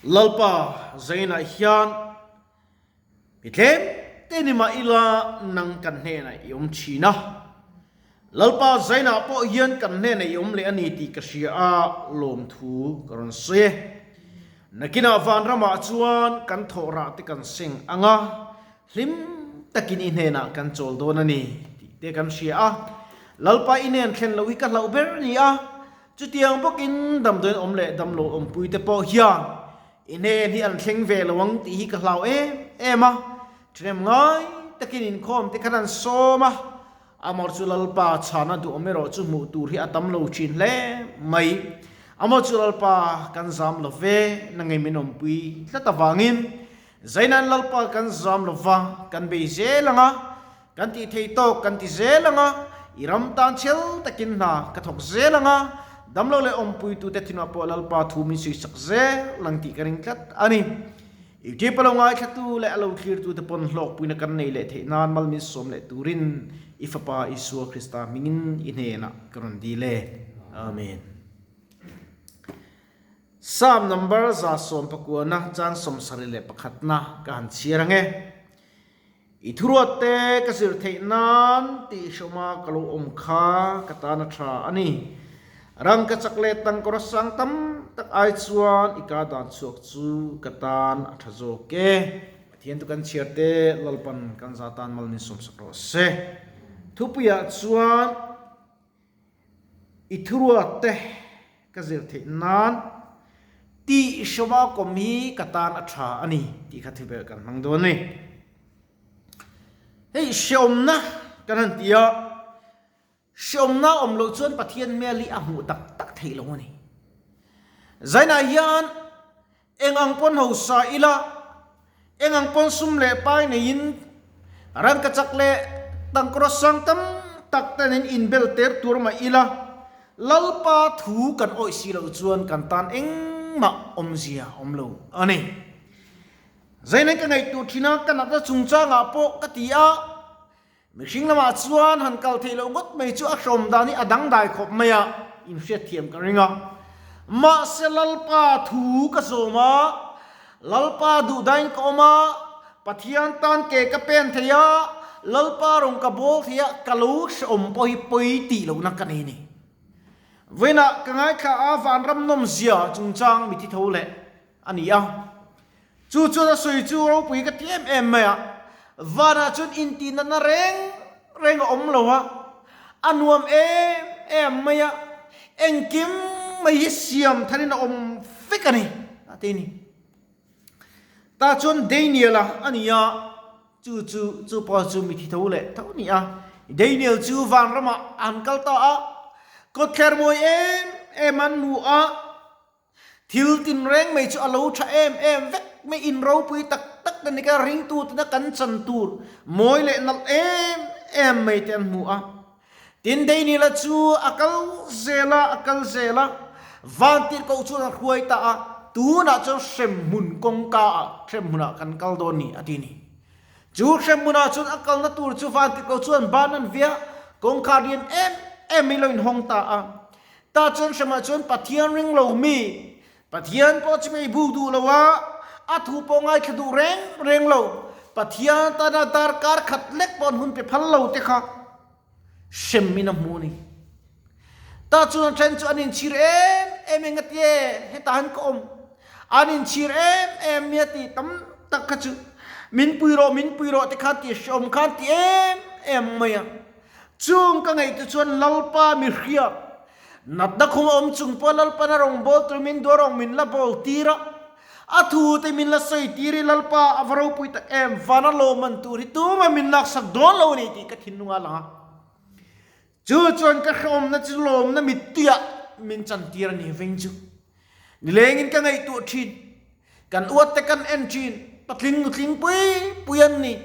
Lalpa zainah hian mi tlem te ni mah ila nang kan hnenah i awm thin a. Lalpa zainah pawh hian kan hnenah i awm leh a ni tih ka hria a, lawmthu ka rawn sawi e. Nakinah vanramah chuan kan thawhrah te kan seng ang a, hlim takin i hnenah kan chawl dawn a ni tih te kan hria a. Lalpa i hnen thlen loh hi ka hlauh ber a ni a, Chutiang bawkin damdawiin awm leh damlo awmpuite pawh hian i hnen hi an thleng ve lo ang tih hi ka hlau em em a, ṭhahnem ngai takin inkhawm te khan an sawm a, amawr chu Lalpa chhana duhawm erawh chu hmuh tur hi a tam lo ṭhin hle mai. Amawr chu Lalpa kan zam lo ve, na ngei min awmpui tlat avangin Zainan Lalpa kan zam lo va, kan bei zel ang a, Kan tih thei tawk kan ti zel ang a, i ram tan chhel takin hna ka thawk zel ang a, damlo leh awmpuitute thinah pawh Lalpa thu min suisak zel ang tih ka ring tlat a ni. I tip a lo ngaithlatu leh a lo thlirtute pawn hlawkpuina kan nei leh theih nan mal min sawm leh turin i Fapa Isua Krista hmingin i hnenah ka rawn dil e. Amen. Psalm number 119 chang 71na ka han chhiar ang e. I thuruat te ka zir theih nan tih hruma ka lo awm kha ka tan a tha a ni. Rang ka chak leh tangkawr a sang tam tak ai chuan i ka dan chhuak chu ka tan a tha zawk e. Pathian tu kan chhiar te Lalpan kan za tan mal min sawmsak rawh se. Thupuiah chuan. I thuruat te ka zir theih nan tih hrawma kawm hi ka tan a tha a ni tih kha thubelh kan hmang dawn a ni. Hei hreawmna kan han ti a, hreawmna awm loh chuan Pathian hmel hi a hmuh tak tak theih lo a ni. Zainah hian Eng ang pawn hausa ila, eng ang pawn sum leh pai neiin rangkachak leh tangkawra sang tam tak ten in inbel ter tur mah ila, Lalpa thu kan awih si loh chuan kan tan engmah awmzia awm lo a ni. Zainen ka ngaihtuah thin a, ka natna chungchangah pawh ka ti a, Mihring lamah chuan han kal theih loh ngawt mai chu a hrawm dan hi a dangdai khawp mai a, inhriatthiam ka ring a. Mahse Lalpa thu ka zawm a, Lalpa duhdain ka awm a, Pathian tan ke ka pen thei a, Lalpa rawn ka bawl thei a, ka lo hrehawm pawh hi pawi tih lohna ka nei a ni. Vawiinah ka ngaithla a, vanram nawmzia chungchang mi thi tho leh a ni a. Chu chuan a sawi chu ropui ka ti em em mai a, vanah chuan intihnatna reng reng a awm lo a, a nuam em em mai a, engkim mai hi siam tharin a awm vek a ni, a ti a ni. Tah chuan Daniel-a a ni a, chu chu chu pa chu mi thi tho leh tho a ni a, Daniel chu vanramah an kal ta a, kawtthler mawi em em an hmu a, Thil tinreng mai chu a lo tha em em vek mai, in ropui tak tak te ni ka ringtu tena kan chan tur mawi leh nalh em em mai te an hmu a. Tin Daniel-a chu a kal zel a, a kal zel a, vantirhkoh chuan a hruai ta a, tunah chuan hremhmun kawngka ah hremhmunah kan kal dawn ni a ti ni. Chu hremhmunah chuan a kalna tur chu vantirhkoh chuan ban an via, kawngkhar lian em em mai lo inhawng ta a. Ta chuan hremah chuan Pathian ring lo mi, Pathian pawh chu mei buk duh lo a, a thu pawh ngaithla duh reng reng lo, Pathian tana darkar khat lek pawh an hun pe phal lo te kha hrem in a hmu a ni. Ta chuan then chu an inchhir em em eng a ti e, hetah han ka awm, an inchhir em em mi a ti tam tak kha chu min pui rawh, min pui rawh te khan ti hreawm khan ti em em mai a. Chung ka ngaihtuah chuan Lalpa mi hria, natna khum a awm chung pawh Lalpan a rawn bawl tur min duh a rawn min la bawl tir a, a thu te min la sawi tir i Lalpa a va ropui tak em, van a lawmman tur hi tumah min laksak dawn lo a ni tih ka thinlung a lang a. Chu chuan ka hrehawmna chu lawmna mittuiah min chantir a ni veng chu. Nilengin ka ngaihtuah thin. Kan uat te kan en thin. Patling nutling pui pui an ni.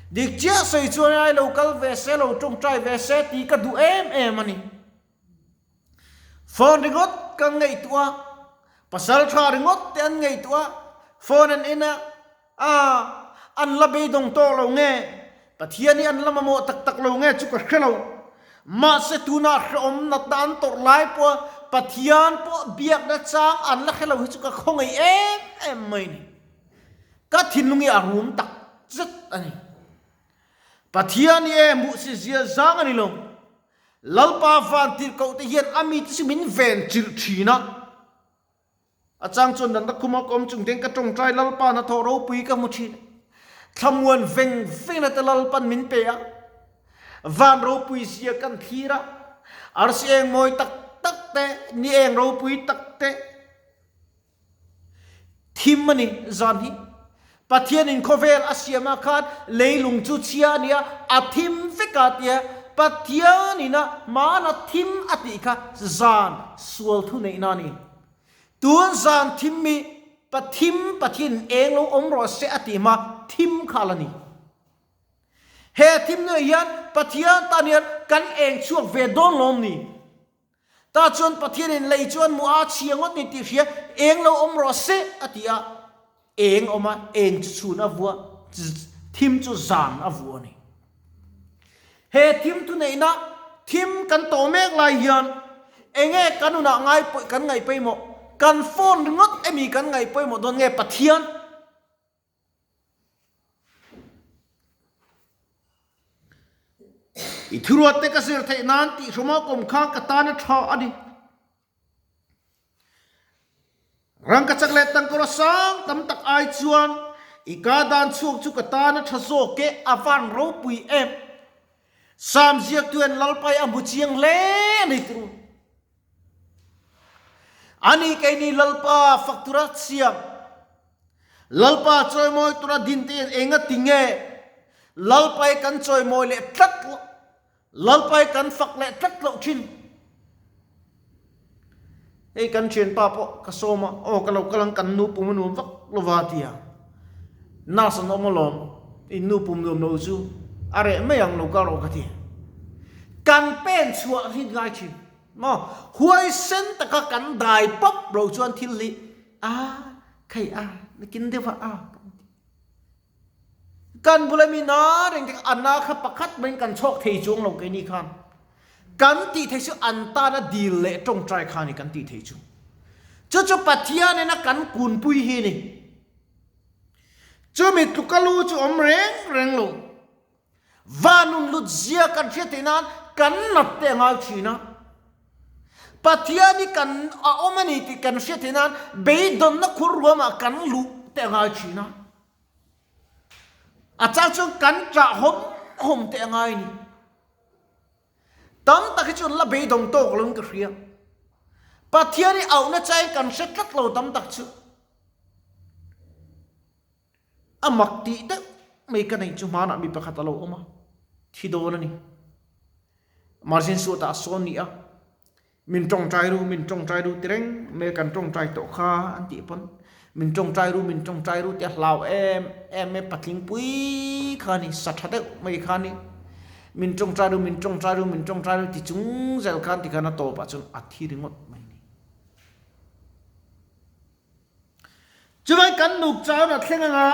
Dik chiah sawi chuan ai lo kal ve se, lo tawngtai ve se tih ka duh em em a ni. Phone ringawt kan ngaihtuah a, pasal tha ringawt te an ngaihtuah a, phone an en a, A, an la beidawng tawh lo nge? Pathian hi an la mamawh tak tak lo nge chu ka hre lo. Mahse tunah hrehawm natna an tawrh lai pawha Pathian pawh biakna chang an la hre lo hi chu ka khawngaih em em mai ni. Ka thinlung hi a rum tak zet a ni. Pathian hi e hmuh si zia zang a ni lo. Lalpa van tirhkoh te hian a mite chu min ven chilh thin a. A chang chuan natna khuma ka awm chung ten ka tawngtai Lalpa hnathawh ropui ka hmu thin a. Thlamuan veng vengna te Lalpan min pe a. Van ropui zia kan thlir a. Arsi eng mawi tak tak te, ni eng ropui tak te. Thim a ni zan hi. Pathianin khawvel a siam ah khan leilung chu chhia a nia, a thim vek a tia Pathianin a hmana thim a tih kha zan sual thu neihna a ni. Tun zan thim mi Pathim Pathianin eng lo awm rawh se a tih hma thim kha a la ni. He thim nuaih hian Pathian tan hian kan eng chhuak ve dawn lawm ni? Tah chuan Pathianin lei chuan mu a chhia ngawt ni tih hria, eng lo awm rawh se a ti a, eng awm a, eng chu chhun a vua, thim chu zan a vua a ni. He thim thuneihna thim kan tawh mek lai hian enge kan hunah ngai kan ngaih pawimawh, kan phone ringawt emi kan ngaih pawimawh dawn nge Pathian? I thuruat te ka zir theih nan tih hruma kawm kha ka tan a tha a ni. Rangkachak leh tangkawra sang tam tak ai chuan i ka dan chhuak chu ka tan a tha zawk e, a van ropui em. Sam ziaktu hian Lalpai a hmu chiang hle a ni turu. Ani keini Lalpa fak tura siam. Lalpa chawimawi tura din te hian enga ti nge Lalpai kan chawimawi leh tlat loh, Lalpai kan fak leh tlat loh thin. Hei kan thianpa pawh ka sawm a, aw ka lo kal ang kan nu pum a nuam vak lo va tia. Nurse an awm alawm, in nu pum nuam lo chu a reh mai ang lo kal rawh ka ti. Kan pen chhuah hi ngai thin maw, huaisen taka kan dai pawp lo chuan thil hi a Khei a, nakin deuh a a kan ti. Kan bula mi na reng te kha a na kha pakhat maiin kan chhawk thei chuang lo keini khan. Kan tih theih chu an tana dil leh tawngtai kha a ni kan tih theih chu. Chu chu Pathianin a kan kunpui hi a ni. Chumi tluka lu chu awm reng reng lo. Vanun lut zia kan hriat theih nan kan nat te a ngai thin a. Pathian hi kan a awm a ni tih kan hriat theih nan beidawnna khur ruamah kan luh te a ngai thin a. A chang chuan kan ṭah hawm hawm te a ngai a ni. Tam tak hi chuan la beidawng tawk loin ka hria. Pathian hi auhna chain kan hre tlat lo tam tak chu. A mak tih deuh mai ka nei chu hmanah mi pakhat a lo awm a, thi dawn a ni. Margin suatah a sawn ni a, min tawngtai ru, min tawngtai ru ti reng mai a, kan tawngtai tawh kha an tih pawn min tawngtai ru, min tawngtai ru tia hlau em em mai patling pui kha a ni, sa tha deuh mai kha a ni. Min tawngtai ru, min tawngtai ru, min tawngtai ru ti chung zel khan tikhan a tawpah chuan a thi ringawt mai a ni. Chuvai kan nuk chaun a thleng anga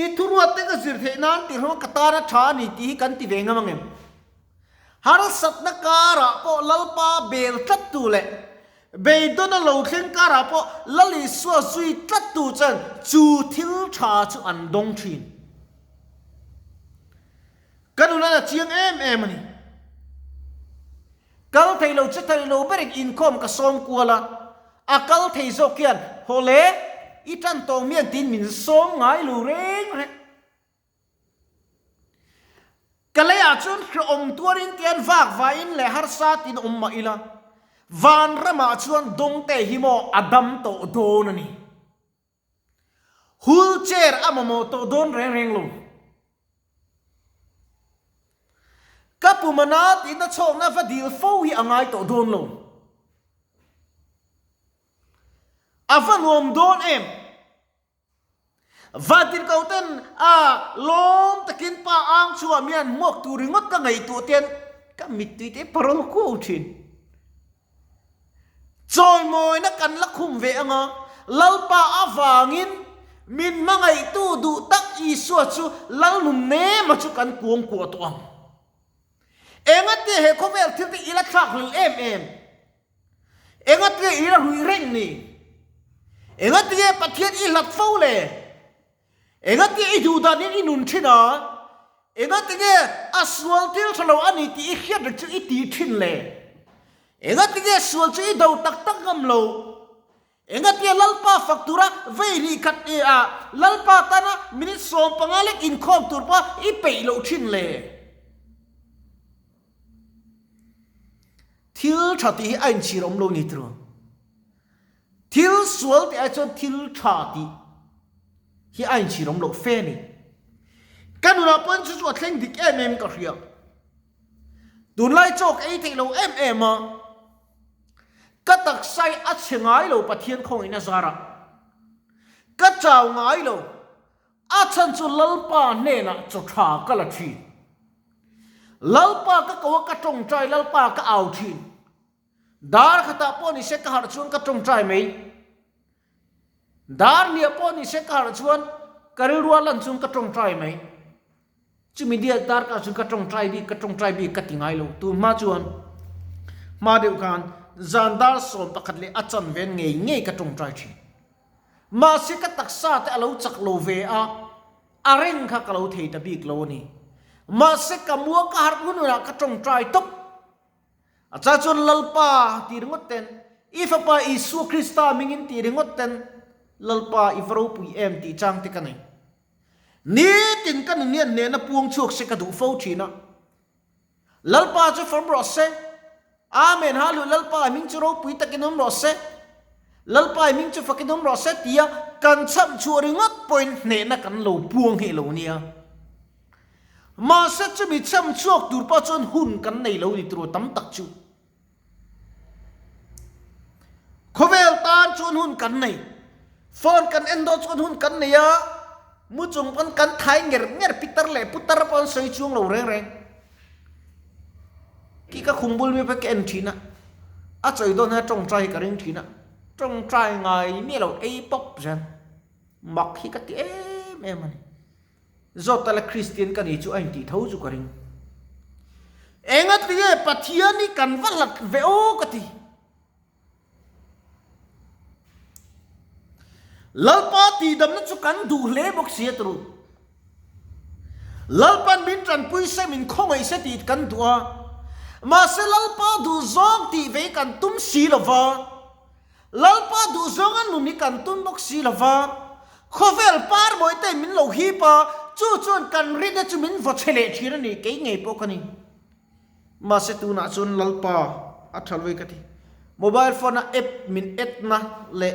i thuruat te ka zir theih nan tih hlawm ka tan a tha a ni tih hi kan ti ve ngam angem? Harsatna karah pawh Lalpa bel tlat tu leh beidawna lo thleng karah pawh Lal Isua zui tlat tu chuan chu thil tha chu an dawng thin. Ka nuna a chiang em em a ni. Kal thei lo che thei lo berin inkhawm ka sawm kual a, a kal thei zawk hian haw le, i tan tawng mian tiin min sawm ngai lo reng reng. Ka leiah chuan hrehawm tuarin tian vak vaiin leh harsa tiin awm mah ila, vanramah chuan dawngte hi maw a dam tawh dawn a ni. Wheel chair a mamawh tawh dawn reng reng lo. Ka pum a na tihna chhawkna va dil fo hi a ngai tawh dawn lo. A va nuam dawn em? Vantirhkoh ten a lawm takin pa ang chhuah mian hmuak tur ringawt ka ngaihtuah ten ka mittui te parawl kuau thin. Chawimawina kan la khum ve anga, Lalpa avangin min hmangaihtu duh tak Isua chu Lal nun nema chu kan kuang kuah tawh ang. Engati he khawvel thil te i la thlak hlel em em? Engatinge i la ruih reng ni? Engatinge Pathian i hlat fo le? Engatinge i duh danin i nun thin a? Engatinge a sual thil tha lo a ni tih i hriat reng chu i tih thin le? Engatinge sual chu i do tak tak ngam lo? Engatinge Lalpa fak tura vei hnih khat i a Lalpa tana minute 15 lek inkhawm tur pawh i peih loh thin le? Thil tha tih hi a inchhir awm lo ni tiraw? Thil sual tih ai chuan thil tha tih hi a inchhir awm loh fe a ni. Ka nunah pawhin chu chu a thleng dik em em ka hria. Tunlai chaw ka ei theih lo em em a, ka taksa hi a chhe ngai lo Pathian khawngaihna zarah. Ka chau ngai lo, a chhan chu Lalpa hnenah chaw tha ka la thin. Lalpa ka ko a ka tawngtai Lalpa ka au thin. Dar khatah pawh ni se ka harh chuan ka tawngtai mai. Dar hniah pawh ni se ka harh chuan ka rilrua lan chuan ka tawngtai mai. Chumi dial dar kah chuan ka tawngtai bik ka tawngtai bik ka ti ngai lo. Tun hma chuan hma deuh khan zan dar 11 leh a chanve ngei ngei ka tawngtai thin. Mahse ka taksa te a lo chak lo ve a, a reng kha ka lo thei ta bik lo a ni. Mahse ka mua ka harh hun hunah ka tawngtai tawp. A cha chuan Lalpa ti ringawt ten, i Fapa Isua Krista mingin ti ringawt ten, Lalpa i va ropui em tih chang te ka nei. Nitin ka nun hian hnehna puang chhuak se ka duh fo thin a. Lalpa chu fam rawh se. Amen Hallelujah Lalpa i hming chu ropui takin awm rawh se. Lalpa i hming chu fakin awm rawh se tia kan chhamh chhuah ringawt pawhin hnehna kan lo puang heh lo nia. Mahse chumi chhamh chhuak tur pawh chuan hun kan nei lo ni tur tam tak chu. Khawvel tan chuan hun kan nei. Phone kan en dawn chuan hun kan nei a, mu chung pawn kan thai nger nger pitar leh putar pawh an sawi chuang lo reng reng. Khi ka khum bul mi pawh ka en thin a, a chawi dawn hian tawngtai hi ka ring thin a, tawngtai ngai miah lo ei pawp zel. Mak hi ka ti em em a ni. Zawt tala Kristian ka ni chu a intih tho chu ka ring. Engatinge Pathian hi kan va hlat ve aw ka ti. Lalpa tihdamna chu kan duh hle bawk si a turu. Lalpan min tanpui se min khawngaih se tih kan duh a. Mahse Lalpa duh zawng tih ve hi kan tum si lo va. Lalpa duhzawnga nun hi kan tum bawk si lo va, khawvel par mawi te min lo hip a, chu chuan kan rinna chu min vaw chhe leh thin a ni, kei ngei pawh ka ni. Mahse tunah chuan Lalpa a tha luai ka ti. Mobile phone a app min add na leh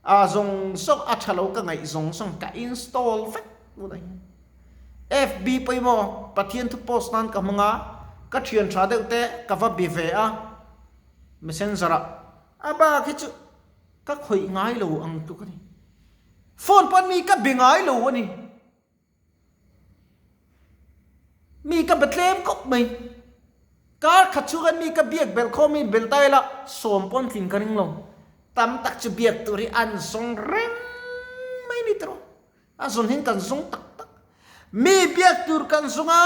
a zawng zawng a tha lo ka ngaih zawng zawng ka install vek tunah hian. FB pawimawh Pathian thu post nan ka hmang a, ka thian tha deuh te ka va be ve a. Messenger ah a bak hi chu ka khawih ngai lo ang tluk a ni. Phone pawn mi ka be ngai lo a ni. Mi ka be tlem khawp mai. Kar khat chhung hian mi ka biak belh khawm in belh ta ila sawm pawn tling ka ring lo. Tam tak chu biak tur hi an zawng reng mai ni tawh. A zawn hian kan zawng tak tak. Mi biak tur kan zawng a,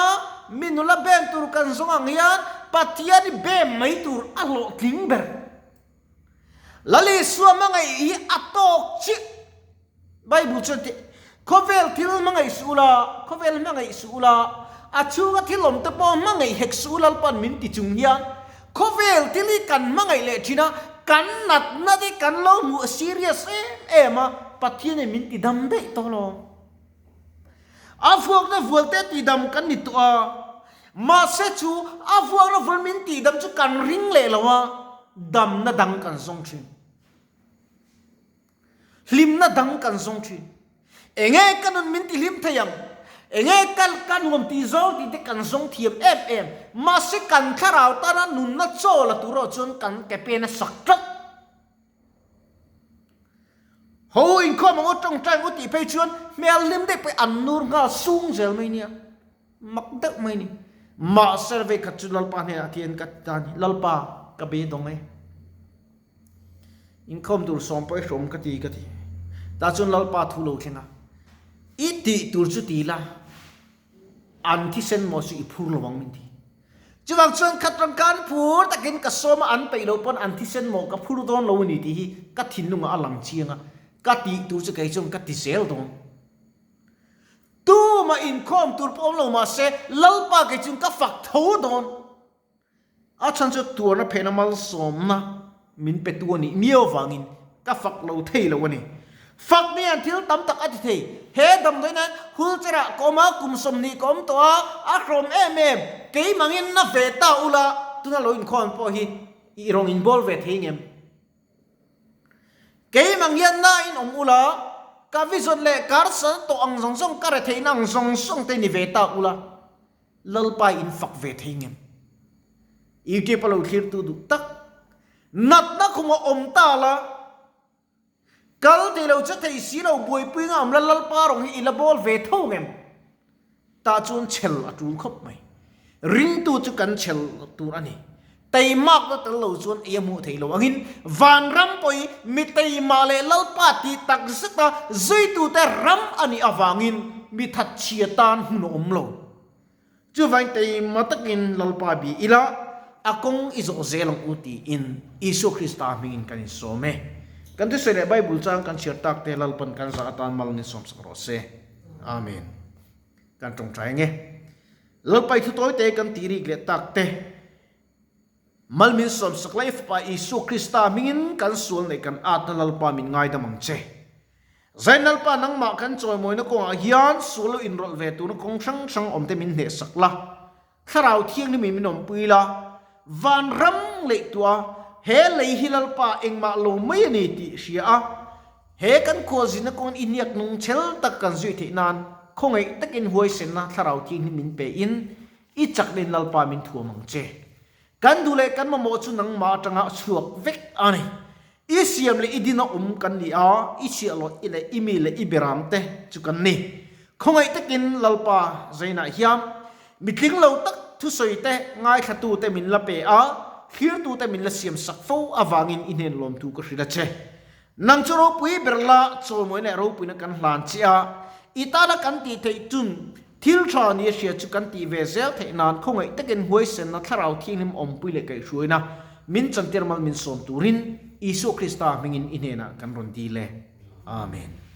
mi nula bem tur kan zawng ang hian Pathian hi bem mai tur a hlawhtling ber. Lal Isua hmangaih hi a tawk chiah. Bible chuan tih, Khawvel thil hmangaih suh ula, khawvel hmangaih suh ula, a chhunga thil awm te pawh hmangaih hek suh u Lalpan min ti chung hian khawvel thil hi kan hmangaih leh thin a, kan natna te kan lo hmuh serious em em a, Pathian in min ti dam daih tawh lo. A vuakna vual te ti dam kan ni tawh a, mahse chu a vuakna vual min tih dam chu kan ring leh lo a, damna dang kan zawng thin. Hlimna dang kan zawng thin. Enge ka nun min ti hlim thei ang? Enge ka ka nuam tih zawng tih te kan zawng thiam em em. Mahse kan thlarau tana nunna chaw la tur erawh chuan kan ke pen a sak tlat. Ho inkhawm ang u, tawngtai ang u tih phei chuan hmel hlim daih pawh an nur nghal sung zel mai nia. Mak deuh mai ni. Mahse vei khat chu Lalpa hnenah khian ka ti ta a ni, Lalpa, ka beidawng e. Inkhawm tur sawm pawh i hrawm ka ti ka ti. Tah chuan Lalpa thu lo thleng a, I tih tur chu ti la, an thisen maw chu i phur lo ang min ti. Chuvang chuan khat ram khan phur takin ka sawm a, an peih loh pawn an thisen mawh ka phur dawn lo a ni tih hi ka thinlungah a lang chiang a, ka tih tur chu kei chuan ka ti zel dawn. Tumah inkhawm tur pawh awm lo mahse Lalpa kei chuan ka fak tho dawn. A chhan chu tuarna phehna malsawmna min pe tu a nih miau avangin ka fak lo thei lo a ni. Fak ni hian thil tam tak a ti thei. He damdawiin hian wheelchair-ah ka awm a, kum 20 ka awm tawh a, a hrawm em em. Keimangin na ve ta ula, tuna lo inkhawm pawh hi i rawn inbawl ve thei ngem? Keimang hian na in awm ula, ka vision leh karsal tawh ang zawng zawng, ka retheihna ang zawng zawng te ni ve ta ula, Lalpa in fak ve thei ngem? YouTube a lo thlirtu duh tak, natna khum a awm ta la, kal thei lo che thei si lo buaipui nga awm la Lalpa rawng hi i la bawl ve tho ngem? Tah chuan chhel a tul khawp mai. Ringtu chu kan chhel tur a ni. Teimakna tel lo chuan ei a hmuh theih lo angin vanram pawh hi mi teima leh Lalpa tih tak zeta zuitute ram a nih avangin mi thatchhia tan hmun a awm lo. Chuvangin teima takin Lalpa bi ila a kawng i zawh zel ang u tiin Isua Krista hmingin kan insawm e. Kan thusawi leh Bible chang kan chhiar tak te Lalpan kan zah atan mal min sawmsak rawh se. Amen. Kan tawngtai ang e. Lalpai thu tawi te kan tih rik leh tak te, Mal min sawmsak lai Fapa Isua Krista hmingin kan sual neih kan atna Lalpa min ngaidam ang che. Zain Lalpa nangmah kan chawimawina kawngah hian sual lo inrawlh ve turna kawng hrang hrang awm te min hnehsak la, Thlarau Thianghlimin min awmpui la, vanram leihtuah he lei hi Lalpa engmah lo mai a ni tih hria a, He kan khualzinna kawngin i hniak nung chhel tak kan zui theih nan khawngaih takin huaisenna Thlarau Thianghlim min pe in i chaknin Lalpa min thuam ang che. Kan duh leh kan mamawh chu nangmah atanga chhuak vek a ni. I siam leh i dina awm kan ni a, i chhiahhlawh i leh i mi leh i beram te chu kan ni. Khawngaih takin Lalpa zainah hian mitling lo tak thusawi te ngaithlatu te min la pe a, thlirtu te min la siam sak fo avangin i hnen lawmthu ka hrilh a che. Nang chu ropui ber la chawimawi leh ropuina kan hlan che a, i tana kan tih theih chun thil tha ni a hria chu kan tih ve zel theih nan khawngaih takin huaisenna Thlarau Thianghlim awmpui leh kaihhruaina min chantir mal min sawm turin Isua Krista hmingin i hnenah kan rawn dil e. Amen.